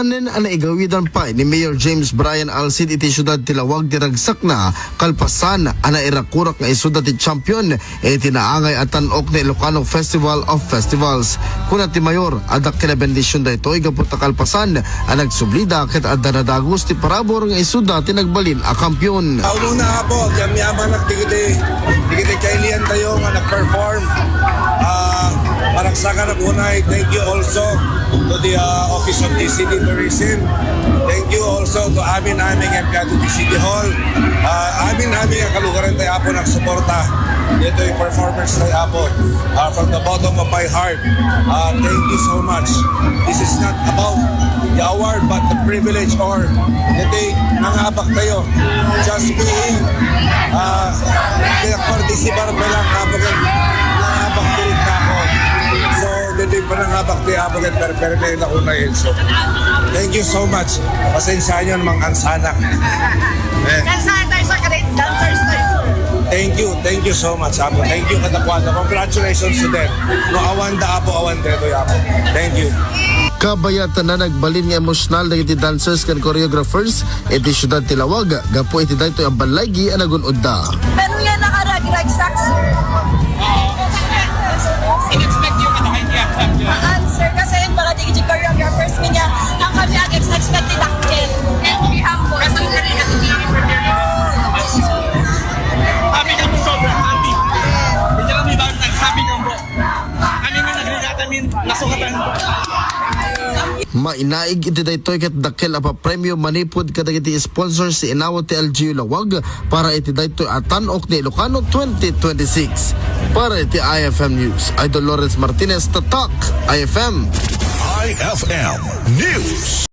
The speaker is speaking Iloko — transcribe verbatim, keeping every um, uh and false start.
Nen a naigawidan pay ni Mayor James Brian Alcid iti siudad ti Lawag ti ragsakna, kalpasan a nairakurak nga isuda ti champion iti naangay a tan-ok ni Ilocano Festival of Festivals. Kuna ti Mayor, adda ket bendision daytoy gapu ta kalpasan a nagsublida ket adda nadagus ti parabur nga isuda ti nagbalin a kampiyon. Ununa, Apo, ti agyamanak dagiti, dagiti kailian tayo nga nag-perform. Ah, maragsakan a unay, thank you also to the, ah, Office of the City Tourism. Thank you also to amin-amin nga empleyado ti City Hall. Ah, amin-amin nga kalugaran tayo, Apo, nagsuporta ditoy performance tayo, Apo. Ah, from the bottom of my heart, ah, thank you so much. This is not about the award, but the privilege or the day nangabak tayo. Just being, ah, nagparticipar pa lang, Apo, ket nangabak direct ako. So, ditoy panangabak ti Apo, ket perperme na ko na yun. So, thank you so much. Pasensya nyo, Mang Ansanak. Eh. Dancer tayo sa great dancers tayo, sir. Thank you. Thank you so much, Apo. Thank you, kadakuan. Congratulations to them. No, awan da, Apo, awan da, Apo. Thank you. Kabayatan na nagbalin nga emosyonal dagiti dancers ken choreographers iti siudad ti Lawag gapu iti daytoy a ballaygi a nagun-odda. Pero yan nakaragragsak, sir. In-expect yung ano, kay Tia Champion. Haan, sir, kasi yung mga D J choreographers niya, ang kami ang ex-expect ni Dakkel. And we humble. Kasi kanina, hindi prepare. Happy kami, sobra happy. Hindi kami bakit nag-happy kami. Kami nga nagrinata, min, nasukatan. Mainaig iti daytoy ket dakkel a papremio manipud kadagiti sponsors ti inawat ti L G U Lawag para iti daytoy a Tan-ok ni Ilocano twenty twenty-six. Para iti I F M News, Idol Lawrence Martinez, Tatak, I F M. I F M News.